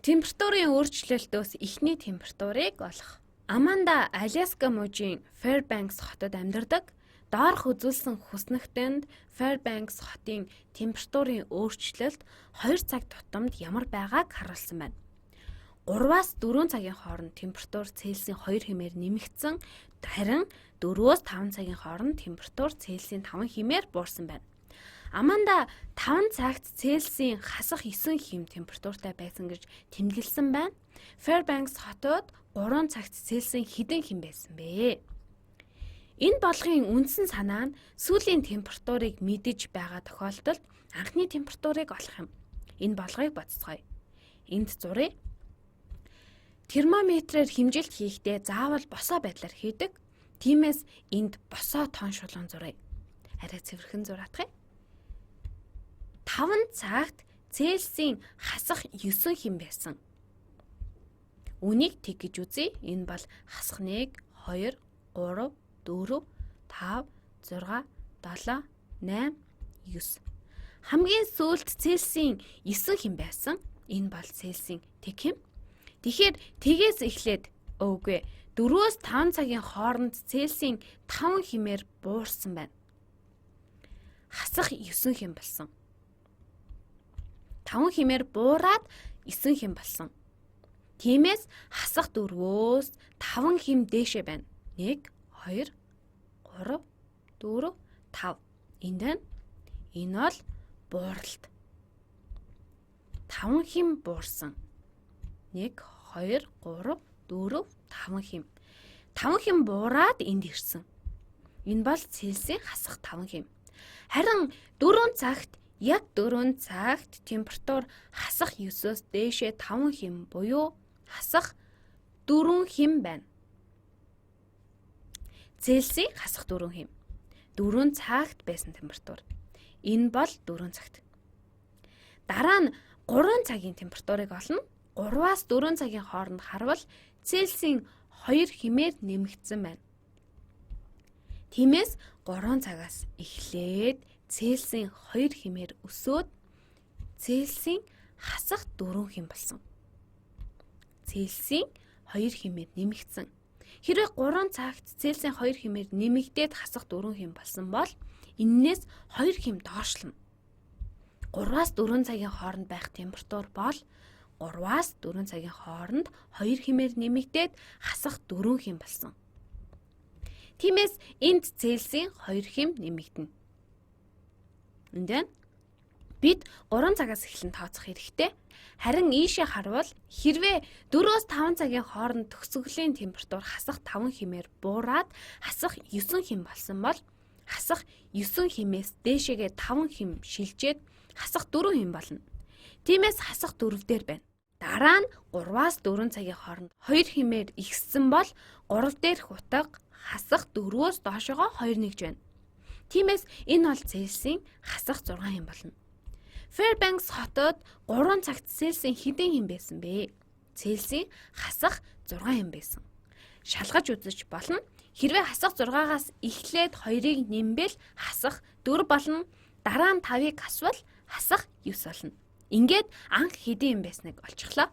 Температурын өөрчлөлтөөс эхний температурыг олох. Аманда Аляска мужийн Fairbanks хотод амьдардаг. Доорх үзүүлсэн хүснэгтэнд Fairbanks хотын температурын өөрчлөлт 2 цаг тутамд ямар байгааг харуулсан байна. 3-аас 4 цагийн хооронд температур Цельсийн 2 хэмээр нэмэгдсэн, харин 4-өөс 5 цагийн хооронд температур Цельсийн 5 хэмээр буурсан байна. Аманда 5 цагт Цельсийн хасах 9 хэм температуртай байсан гэж тэмдэглэсэн байна. Fairbanks хотод 3 цагт Цельсийн хэдэн хэм байсан бэ? Энэ болгын үндсэн санаа нь сүүлийн температурыг мэдэж байгаа тохиолдолд анхны температурыг олох юм. Энэ болгыг бодцгоё. Энд зуръя. Термометрээр хэмжилт хийхдээ заавал босоо байдлаар хийдэг. Тиймээс энд босоо тоон шулуун зуръя. Арай цэвэрхэн зураатах юм. 5 цагт Цельсийн хасах 9 хэм байсан. Үүнийг тэг гэж үзье. Энэ бол хасах 1, 2, 3, 4, 5, 6, 7, 8, 9. Хамгийн сүүлд Цельсийн 9 хэм байсан. Энэ бол Цельсийн тэг хэм. Тэгэхээр тэгээс эхлээд өөгүй 4-өөс 5 цагийн хооронд Цельсийн 5 хэмээр буурсан байна. Хасах 9 хэм болсон. 5 хэмээр буураад 9 хэм болсон. Тиймээс хасах 4-өөс 5 хэм дээшээ байна. 1 2 3 4 5. Энд байна. Энэ бол бууралт. 5 хэм буурсан. 1 2 3 4 5 хэм. 5 хэм буураад энд ирсэн. Энэ бол Цельсийн хасах 5 хэм. Харин 4 цагт, яг 4 цагт температур хасах 9-өөс дээшээ 5 хэм буюу хасах 4 хэм байна. Цельсийн хасах 4 хэм. 4 цагт байсан температур. Энэ бол 4 цагт. Дараа нь 3 цагийн температурыг олно. 3-аас 4 цагийн хооронд харвал Цельсийн 2 хэмээр нэмэгдсэн байна. Тиймээс 3 цагаас эхлээд Цельсийн 2 хэмээр өсөөд Цельсийн хасах 4 хэм болсон. Цельсийн 2 хэмээр нэмэгдсэн. Хэрвээ 3 цагт Цельсийн 2 хэмээр нэмэгдээд хасах 4 хэм болсон бол эннээс 2 хэм доошлно. 3-аас 4 цагийн хооронд байх температур бол 3-аас 4 цагийн хооронд 2 хэмээр нэмэгдээд хасах 4 хэм болсон. Тиймээс энд Цельсийн 2 хэм нэмэгдэнэ. Энд байна. Бид 3 цагаас эхлэн тооцох хэрэгтэй. Харин ийшээ харвал хэрвээ 4-өөс 5 цагийн хооронд төгсгөлийн температур хасах 5 хэмээр буураад хасах 9 хэм болсон бол хасах 9 хэмээс дээшээгээ 5 хэм шилжээд хасах 4 хэм болно. Тиймээс хасах 4 дээр байна. Дараа нь 3-аас 4 цагийн хооронд 2 хэмээр ихссэн бол 3 дээрх утга хасах 4-өөс доошоогоо 2 нэгж байна. Тиймээс энэ бол Цельсийн хасах 6 хэм болно. Fairbanks хотод 3 цагт Цельсийн хэдэн хэм байсан бэ? Цельсийн хасах 6 хэм байсан. Шалгаж үзэж болно. Хэрвээ хасах 6-аас эхлээд 2-ыг нэмбэл хасах 4 болно. Дараа нь 5-ыг хасвал хасах 9 болно. Ингээд анх хэдэн юм байсныг олчихлоо.